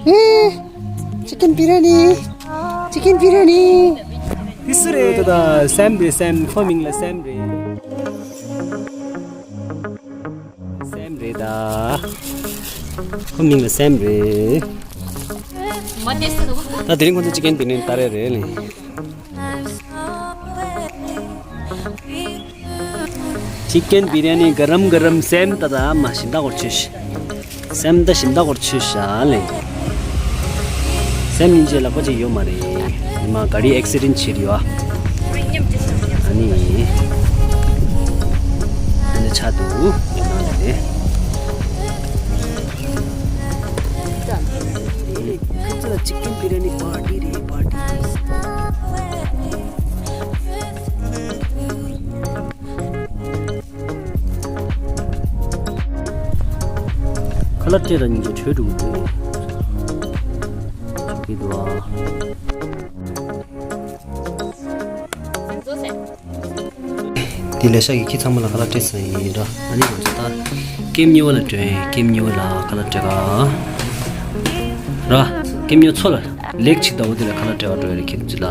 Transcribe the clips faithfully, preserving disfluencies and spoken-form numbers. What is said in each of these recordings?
ཨེ། ཅི་ཀེན་བི་རི་ཡ་ནི། ཅི་ཀེན་བི་རི་ཡ་ནི། དེ་སུ་རེད། ད་ད་སེམ་རེད། སེམ། ཁོ་མིང་ལ་སེམ་རེད། སེམ་རེད་ད། ཁོ་མིང་ལ་སེམ་རེད། ད་དེ་རིང་ཁོ་ཚོ་ཅི་ཀེན་བི་རི་ཡ་ནི་ལྟ་རེ་རེད་ལེ། ཅི་ཀེན་བི་རི་ཡ་ནི་ག་རམ་ག་རམ། སེམ་ད་ད་མ་ཞིམ་ད་གོར་ཆུ་ཤ། སེམ་ད་ཞིམ་ད་གོར་ཆུ་ཤ་ལེ། སེམ་ཡིན་ཅེ་ལག་པ་ཅིག་ཡོད་མ་རེད། ཉི་མ་ག་རི་ཨེག་སི་ཌེན་ཊི་བྱེད་རེད་བ། ཨ་ནི། ཨ་ནི་ཆ་འདུག་ཡོད་ན་ལེ། ཁ་ཚ་ལ་ཅི་ཀེན་བི་རི་ཡ་ནི་པར་ཊི་རེད། པར་ཊི། ཁ་ལག་སྤྲད་ད་སྙིང་རྗེ་བྲོས་འགྲོ་གི་འདུག་ཆོག་གི་འདུག་ཨ། དེ་ལས་ཤག་གི་ཁྱི་ཚང་མ་ལ་ཁ་ལག་སྤྲད་ས་ཡིན་ར། ཨ་ནི་ང་ཚོ་ད་ཀེམ་ཉི་བ་ལ་འགྲོ་ཡིན། ཀེམ་ཉི་བ་ལ་ཁ་ལག་སྤྲད་ག་ར། ཀེམ་ཉི་བ་མཚོ་ལ་ལེགས་ཆིག་ཟླ་བོ་དེ་ལ་ཁ་ལག་སྤྲད་ག་འགྲོ་ཡ་རེད། ཁྱེད་ཚོ་ལ།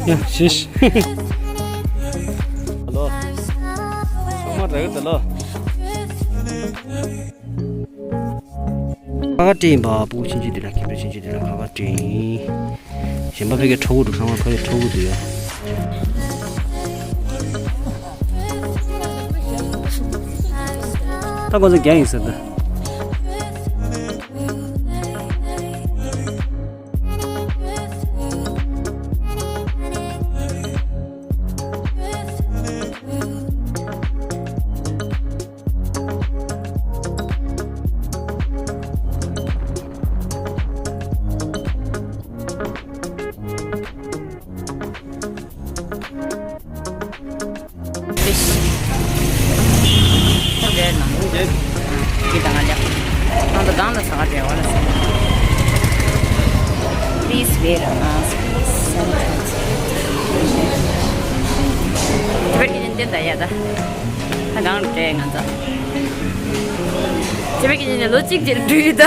ཡ་ཤེས། ཧ་ལོ། ཚང་མ་རེ་གི་ད་ལོ། ཁ་ཁ་སྤྲད་ཡིན་པ། སྤུ་གུ་ཆུང་ཆུང་དེ་ལ། ཁྱི་ཕྲུག་ཆུང་ཆུང་དེ་ལ་ཁ་ཁ་སྤྲད་ཡིན། གཞན་པ་ཕ་གིའི་ཕྲུ་གུ་འདུག་ཚང་མ་ཕ་གིའི་ཕྲུ་གུ་འདུག་ཡ། ད་ཁོ་ཚོ་རྒྱ་ཡིན་ཟེར་ད། Fish. འདི་ནང་འདི་དང་ང་ལ་ནང་དུ་གང་ལ་ཟ་ག་འབྲེལ་བ་ལ་ཟ། Please wear a mask. Please sanitize. དེ་བས་ཀྱི་ཉིན་བསྟན་ད་ཡ་ད། ད་གང་འདྲེ་ང་ཚོ། དེ་བས་ཀྱི་ཉིན་ལོ་གཅིག་རྗེས་འགྲུལ་ད།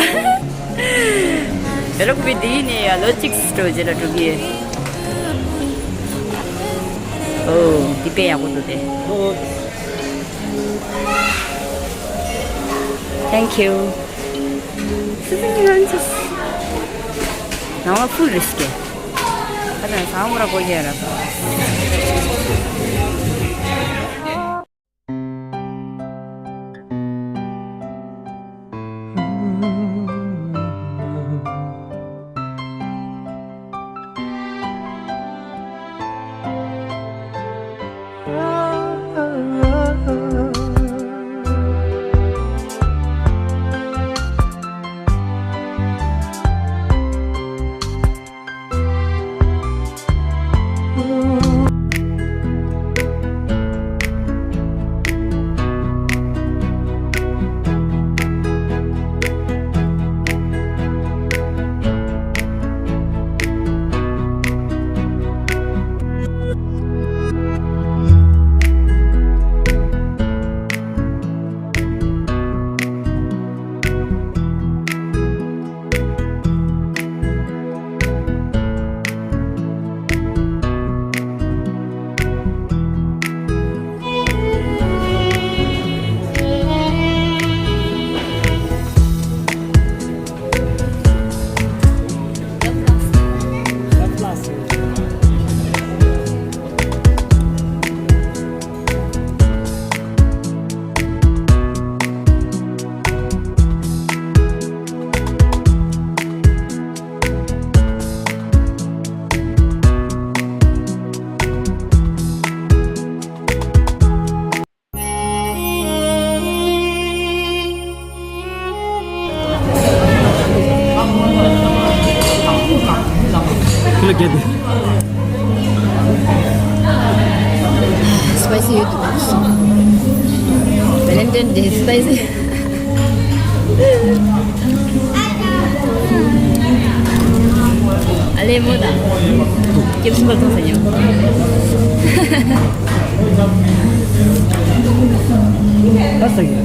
དེ་ལ་ཁོ་བོས་འདི་ནས་ཡ་ལོ་གཅིག་སྤྲོ་རྗེས་ལ་འགྲོ་གི་ཡོད། ཨོ། འདི་དཔེ་ཡག་པོ་འདུག་སྟེ། Thank you. ནང་ལ་ཕུལ་རེད་སྐད། ཁ་ནས་ཟ་མོ་ར་གོ་ཡ་ར། Spicy ཡོད་འདུག Valentine Day spicy. ཨ་ལེ་མོ་དང་། སྐྱེམས་སུ་འབར་ཐོང་ས་ཉོ། ད་ཟ་གི་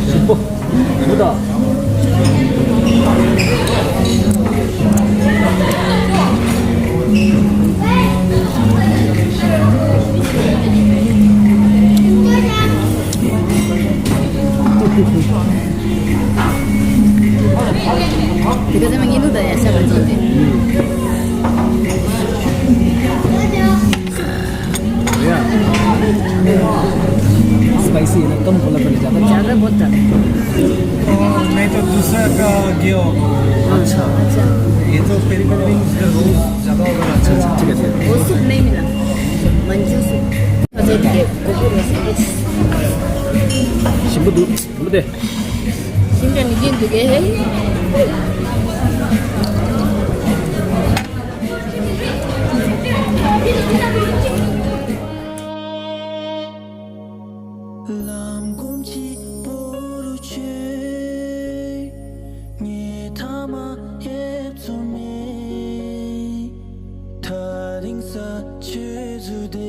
ཞིམ་པོ། མུ་ད། Because I'm a new, yeah, seven something. या। स्पाइसी है ना, कम वाला पड़ जाता है। ज़्यादा बहुत ज़्यादा। तो मैं तो दूसरा का गया हूँ। अच्छा। अच्छा। ये तो पेरी पेरी विंग्स का रोल ज़्यादा होगा। अच्छा, अच्छा, ठीक है, ठीक है। वो सूप नहीं मिला। मंजू सूप। अच्छा, ठीक है। गोभी रोस्ट। शिमला दू, शिमला दे। शिमला में ये दुगे है। ལམ་སྒོམ་གཅིག་པོ་རུ་ཆོད། ངས་ཐ་མ་ཡེབ་ཚོ་མེད། ཐག་རིང་ས་ཆོས་བཟོ་དེ།